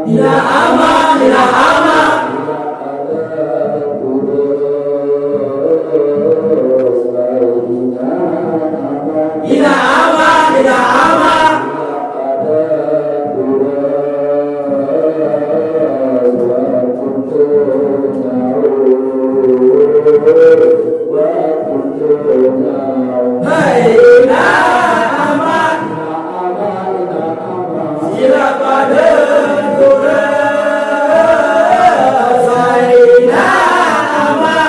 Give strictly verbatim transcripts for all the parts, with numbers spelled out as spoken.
Ina ama, ina ama. Ina ama, ina ama. Hai, ina ama. Sila pada turun. Hai, ina ama.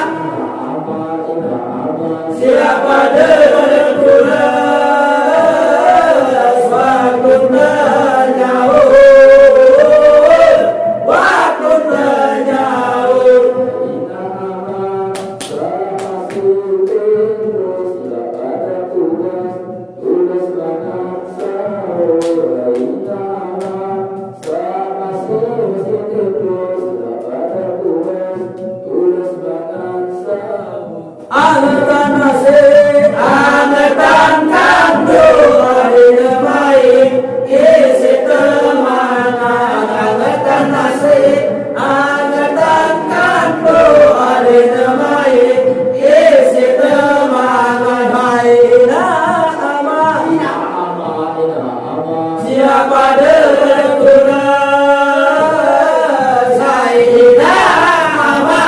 Sila pada turun. Waktu tanyau. Waktu tanyau. Angetan nasi, angetan kandu, adina mai, isi temangan, angetan nasi, angetan kandu, adina mai, isi temangan, hai ina ama. Ina ama, ina ama. Sila pada turun, hai ina ama.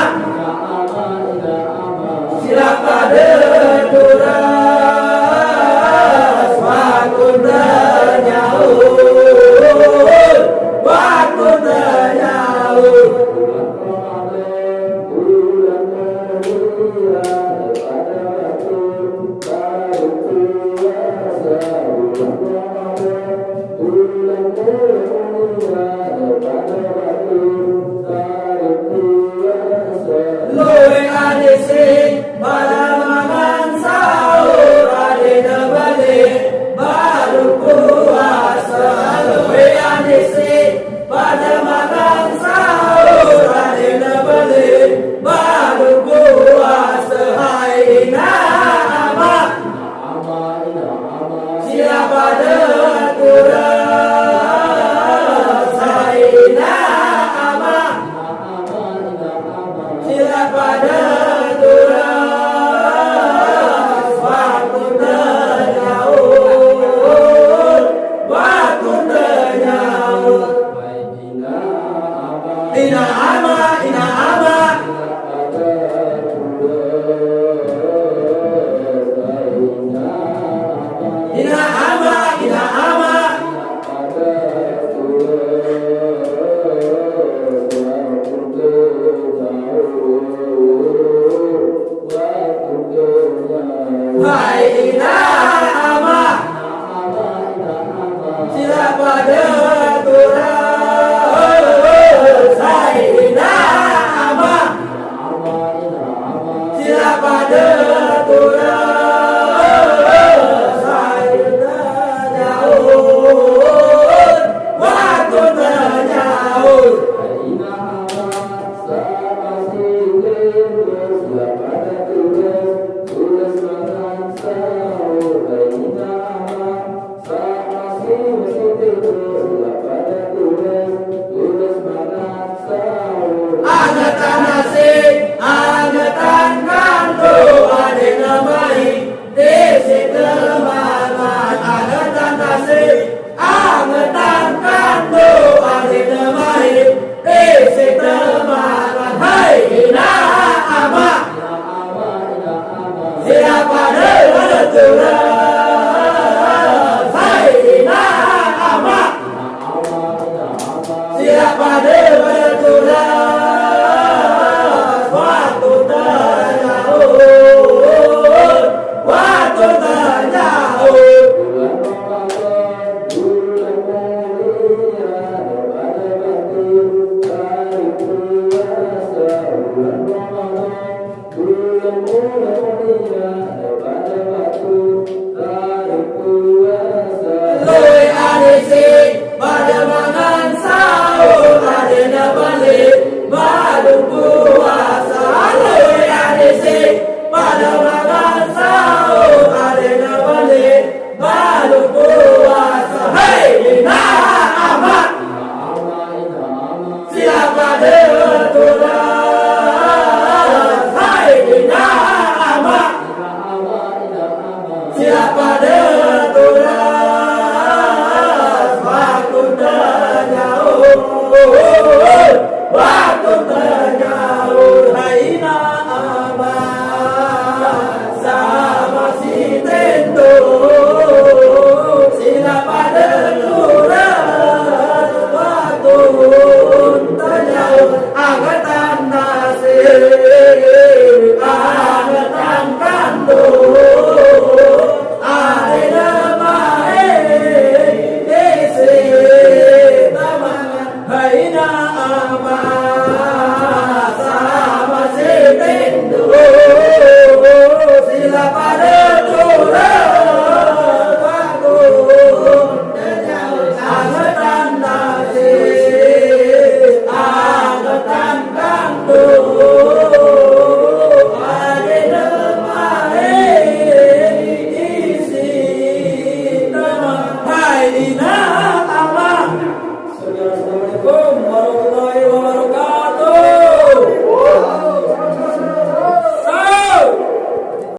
Sila pada turun, waktu tanyau, waktu tanyau. Lui adisi pada mangan sahur, adina balik baru puasa. Lui adisi pada mangan sahur, adina balik baru puasa. Hai ina ama. Sila pada turun, hai ina ama. Sila pada turun, waktu tanyau, waktu tanyau. Ina ama, ina ama. Ina ama, ina ama. Hai ina ama. Sila pada turun, hai ina ama. Sila pada turun, hai ina ama. Waktu tanyau. Angetan nasi, angetan kandu, adina mai, isi temangan. Angetan nasi, angetan kandu, adina mai, isi temangan. Hai ina ama. Sila pada turun, hai ina ama. Sila pada turun, waktu tanyau, waktu tanyau. Lui adisi pada mangan sahur, adina balik baru puasa. Lui adisi pada mangan sahur.